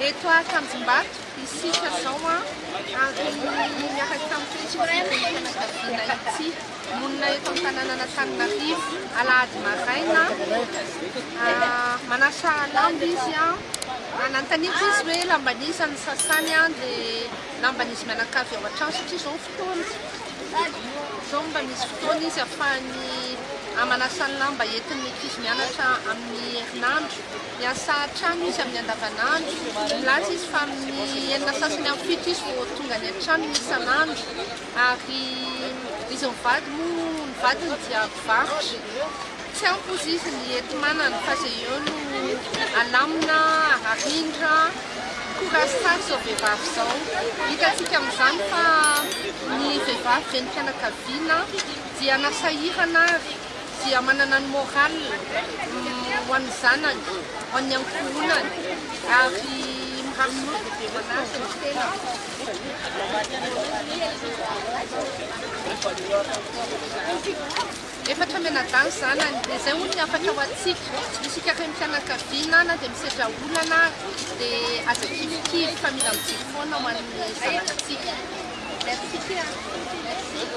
Eto Tanjombato isika izao ary miaraka amin'ity renim-pianakaviana ity. Monina eto amin'ny tanànan'Antananarivo, alahady maraina, manasa lamba izy. Nanontaniako izy hoe lamban'iza no sasany dia lamban'izy mianakavy ao an-trano satria izao fotoana. Izao mba misy fotoana izy ahafahany manasa ny lamba entin'ny ankizy mianatra amin'ny herinandro. Miasa an-trano izy amin'ny andavanandro. Milaza izy fa amin'ny enina sasany amin'ny fito izy vao tonga any an-tranony isan'andro. Ary izy mivady moa, ny vadiny dia mpivarotra. Tsy ampy hozy izy ny enti-manana fa izay eo no alamina, arindra. Courage tsara izao vehivavy izao. Hitantsika amin'izany fa ny vehivavy renim-pianakaviana dia na sahirana ary dia manana ny moral ho an'ny zanany, ho an'ny ankohonany ary mirary soa bebe ho an'azy ny tenany. Efatra mianadahy ny zanany. Dia izay hono ny hafatra ho antsika. Isika renim-pianakaviana na dia misedra olana ary dia aza kivikivy fa mila mijery foana ho an'ny zanakantsika. Merci. Merci.